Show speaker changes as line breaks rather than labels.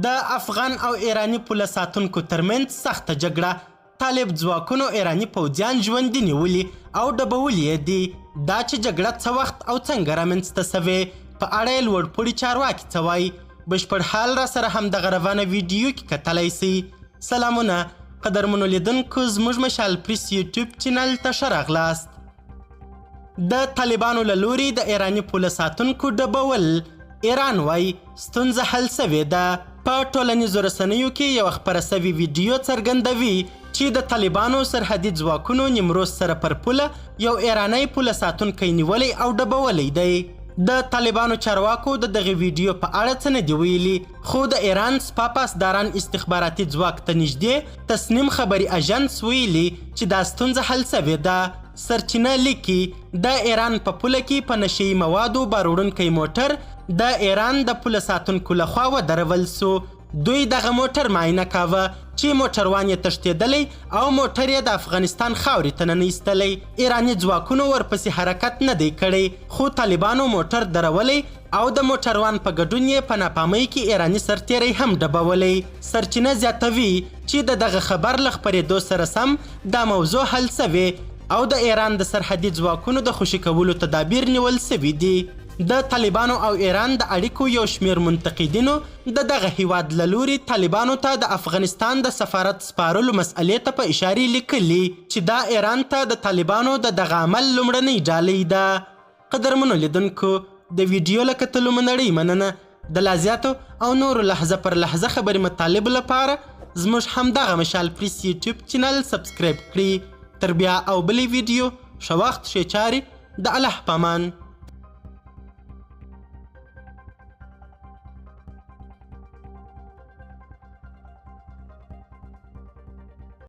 د افغان او ایراني پوله ساتونکو ترمنځ سخته جګړه، طالب ځواکونو ایراني پوځیان ژوندي نیولي او ډبولي یې دي. دا چې جګړه څه وخت او څنګه رامنځته سوې، په اړه یې لوړپوړي چارواکي څه وایي، بشپړ حال را سره همدغه روانه ویډیو کې کتلی سئ. سلامونه قدرمنو لیدونکو، زموږ مشال پریس یوټیوب چینل ته ښه راغلاست. د طالبانو له لوري د ایراني پوله ساتونکو ډبول، ایران وایي ستونزه حل سوې ده. په ټولنیزو رسنیو کې یوه خپره سوې ویډیو څرګندوي چې د طالبانو سرحدي ځواکونو نیمروز سره پر پوله یو ایرانی پوله ساتونکی نیولی او ډبولی دی. د طالبانو چارواکو د دغې ویډیو په اړه څه نه دي ویلي، خو د ایران سپاه پاسداران استخباراتي ځواک ته نږدې تسنیم خبري اژانس ویلي چې دا ستونزه حل سوې ده. سرچینه لیکي، د ایران په پوله کې په نشه يي موادو باروړونکی موټر د ایران د پوله ساتونکو له خوا ودرول سو. دوی دغه موټر معاینه کاوه چې موټروان یې تښتېدلی او موټر یې د افغانستان خاورې ته ننه ایستلی. ایراني ځواکونو ورپسې حرکت نه دی کړی، خو طالبانو موټر درولی او د موټروان په ګډون یې په ناپامۍ کې ایراني سرتېری هم ډبولی. سرچینه زیاتوي چې د دغه خبر له خپرېدو سره سم دا موضوع حل شوې او د ایران د سرحدي ځواکونو د خوشې کولو تدابیر نیول شوي دي. د طالبانو او ایران د اړیکو یو شمېر منتقدینو د دغه هېواد له لوري طالبانو ته د افغانستان د سفارت سپارلو مسئلې ته په اشارې لیکلي چې دا ایران ته د طالبانو د دغه عمل لومړنۍ ډالۍ ده. قدرمنو لیدونکو، د ویډیو له کتلو مو نړۍ مننه. د لا زیاتو او نورو لحظه پر لحظه خبري مطالبو لپاره زموږ همدغه مشال پریس یوټیوب چینل سبسکرایب کړئ. تر بیا او بلې ویډیو، ښه وخت، ښې چارې، د الله پامان.